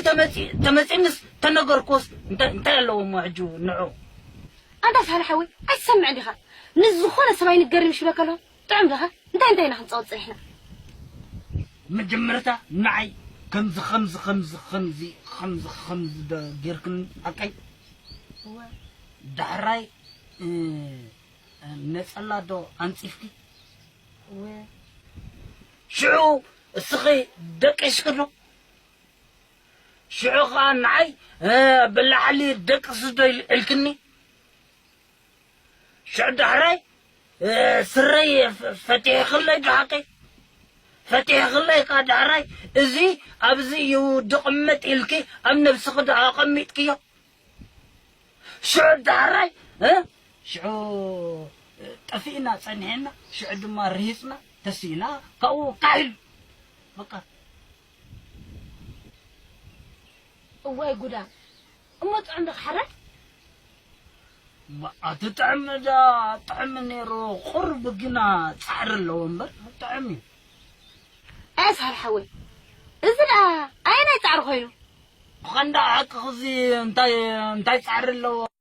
ተመጺ- ተመጺንስ ተነገርኩስ እንታይ እንታይ ኣለዎ እሞ ሕጂ ንዑ? ኣንታ ሳልሕ ሓወይ ኣይትሰምዕን ዲኻ? ንዝኾነ ሰብ ኣይንገርም ይሽበከ ኣለኹ። ጥዑም ዲኻ? እንታይ እንታይ ኢና ክንጻወት ጸኒሕና? መጀመርታ ንዓይ ከምዚ ከምዚ ከምዚ ከምዚ ከምዚ ከምዚ ዶ ጌርክን ኣቀይ? እወ። ዳሕራይ እ፣ ነጸላ ዶ ኣንጺፍኪ? እወ። ሽዑ እስኺ ደቂስኪ ዶ? ሽዑ ኸኣ ንዓይ እ፣ ብላዕሊ ደቅሲ ዶ ኢል- ኢልክኒ? ሽዑ ዳሕራይ እ፣ ስረይ ፈ- ፈቲሕክለይ ዶ ሓቀይ? ፈቲሕክለይ ከኣ ዳሕራይ እዚ ኣብዚ እዩ ድቕመጥ ኢልኪ ኣብ ነብስኺ ዶ ኣቐሚጥክዮ? ሽዑ ዳሕራይ እ? ሽዑ ጠፊእና ጸኒሕና ሽዑ ድማ ርሂጽና ተሲእና ካብኡ ካሕ ኢሉ በቃ። እዋይ ጉዳ። እሞ ጥዑም ዶ ክሓረ? ኣቲ ጥዕሚ ዳ ጥዕሚ ነይሩ። ቁርብ ግና ጻዕሪ ኣለዎ እምበር ጥዕሚ እዩ። ኣይ ሳልሕ ሓወይ፣ እዚ ደኣ ኣየናይ ጻዕሪ ኮይኑ? ብኸንዳ ሓቂ ክዚ እንታይ እንታይ ጻዕሪ ኣለዎ?